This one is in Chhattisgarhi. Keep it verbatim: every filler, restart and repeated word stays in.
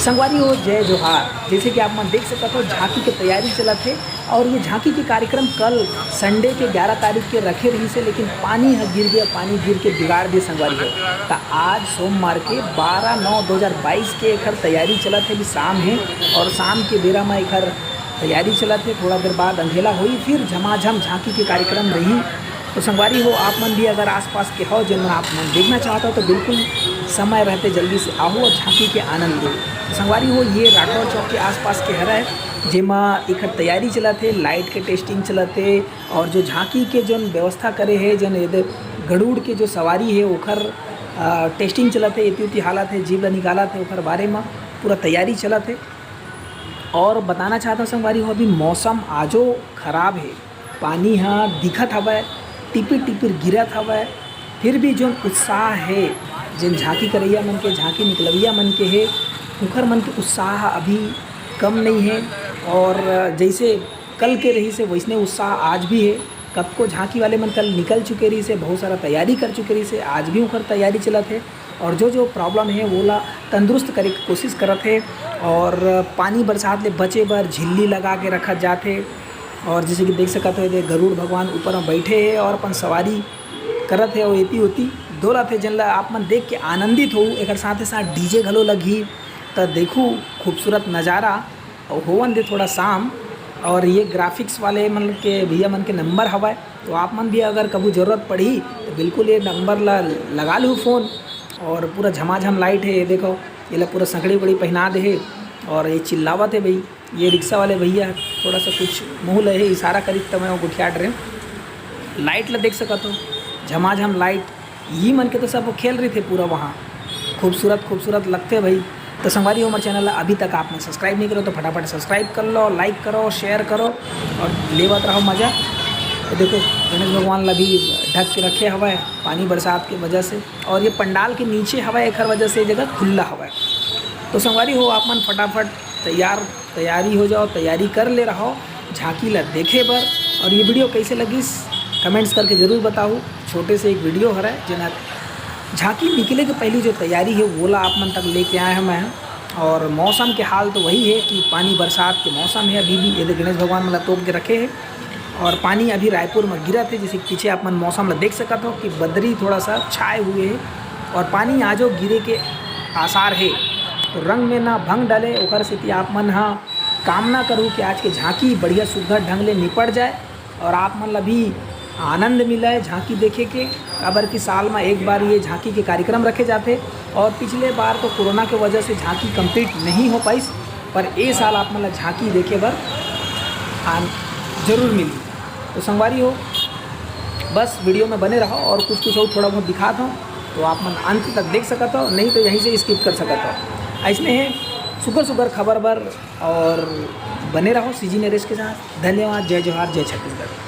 संगवारी हो, जय जोहार। जैसे कि आप मन देख सकत हो, झांकी के तैयारी चलत हे और ये झांकी के कार्यक्रम कल संडे के ग्यारह तारीख के रखे रहिस हे, लेकिन पानी ह गिर गया, पानी गिर के बिगाड़ दिए संगवारी हो। त आज सोमवार के बारह नौ दो हज़ार बाईस के एखर तैयारी चलत हे, अभी शाम हे और शाम के बेरा म एखर तैयारी चलत हे। थोड़ा देर बाद अंधेला होई, फिर झमाझम झांकी के कार्यक्रम रही। तो संगवारी हो, आप मन भी अगर आसपास के हो, जेन मन आप मन देखना चाहत हो, तो बिल्कुल समय रहते जल्दी से आहू और झांकी के आनंद लो। तो संगवारी हो, ये राठौर चौक के आसपास के हरय, जेमा एखर तैयारी चलत हे, लाइट के टेस्टिंग चलत हे और जो झांकी के जोन व्यवस्था करे हे, जोन एदे गरुड़ के जो सवारी हे, ओखर, अ, टेस्टिंग चलत हे, एती उती हालत हे, जीव ला निकालत हे, ओखर बारे म पूरा तैयारी चलत हे। और बताना चाहत हूँ संगवारी हो, अभी मौसम आजो खराब हे, पानी ह दिखत हवय, टिपिर टिपिर गिरत हवय, फिर भी जोन उत्साह हे, जेन झांकी करइया मन के, झांकी निकलवइया मन के हे, उखर मन के उत्साह अभी कम नहीं हे। और जैसे कल के रहिस हे, वैसने उत्साह आज भी हे। कतको झांकी वाले मन कल निकल चुके रहिस हे, बहुत सारा तैयारी कर चुके रहिस हे, आज भी उखर तैयारी चलत हे। और जो जो प्रॉब्लम हे, वोला तंदुरुस्त करे के कोशिश करत हे। और पानी बरसात ले बचे बर झिल्ली लगा के रखत जात हे। और जैसे कि देख सकत हो, ये गरुड़ भगवान ऊपर में बैठे हे और अपन सवारी करत हे और एती ओती डोलत हे, जेन ला आप मन देख के आनंदित हो। एकर साथे साथ डीजे घलो लगही, त देखू खूबसूरत नज़ारा। और होवन दे थोड़ा शाम, और ये ग्राफिक्स वाले मन के भैया मन के नंबर हवय, तो आप मन भी अगर कभू जरूरत पड़ही, तो बिल्कुल ये नंबर ला लगा लू फ़ोन। और पूरा झमाझम लाइट हे, ये देखो, ये ला पूरा संकड़ी उकड़ी पहना दे हे, और ये चिल्लावत हे भाई। ये रिक्शा वाले भैया थोड़ा सा कुछ मुंह ले हे, इशारा करिस, त मैं वो गोठियात रहेंव। लाइट ला देख सकत हो, झमाझम लाइट, यही मन के तो सब खेल रहिथे पूरा वहाँ। खूबसूरत खूबसूरत लगथे भाई। तो संगवारी हो, हमर चैनल ला अभी तक आपने सब्सक्राइब नहीं करो, तो फटाफट सब्सक्राइब कर लो, लाइक करो, शेयर करो और लेवत रहो मज़ा। तो देखो, गणेश भगवान ला भी ढक के रखे हवय पानी बरसात के वजह से, और ये पंडाल के नीचे हवय, एखर वजह से ये जगह खुला हवय। तो संगवारी हो, आप मन फटाफट तैयार, तैयारी हो जाओ, तैयारी कर ले रहो झांकी ला देखे बर। और ये वीडियो कैसे लगिस, कमेंट्स करके जरूर बताओ। छोटे से एक वीडियो हरय, जेना झांकी निकले के पहली जो तैयारी हे, वोला आप मन तक लेके आए हंव मैं। और मौसम के हाल तो वही हे कि पानी बरसात के मौसम हे, अभी भी ये दे गणेश भगवान मन ला तोप के रखे हे। और पानी अभी रायपुर में गिरत हे, जैसे कि पीछे आप मन मौसम ला देख सकत हो कि बदरी थोड़ा सा छाए हुए हे और पानी आजो गिरे के आसार हे। तो रंग में ना भंग डले, ओकर सेती आप मन हा कामना करूँ कि आज के झांकी बढ़िया सुघर ढंग ले निपट जाए और आप मन ला भी आनंद मिले झांकी देखे के। काबर कि साल में एक बार ये झांकी के कार्यक्रम रखे जाथे और पिछले बार तो कोरोना के वजह से झांकी कंप्लीट नहीं हो पाइस, पर ए साल आप मन ला झांकी देखे बर आन-, जरूर मिली। तो संगवारी हो, बस वीडियो में बने रहो और कुछ कुछ और थोड़ा बहुत दिखात हूँ, तो आप मन अंत तक देख सकत हो, नहीं तो यहीं से स्किप कर सकत हो। ऐसने हे सुघर सुघर खबर बर और बने रहो सीजी नरेश के साथ। धन्यवाद, जय जोहार, जय छत्तीसगढ़।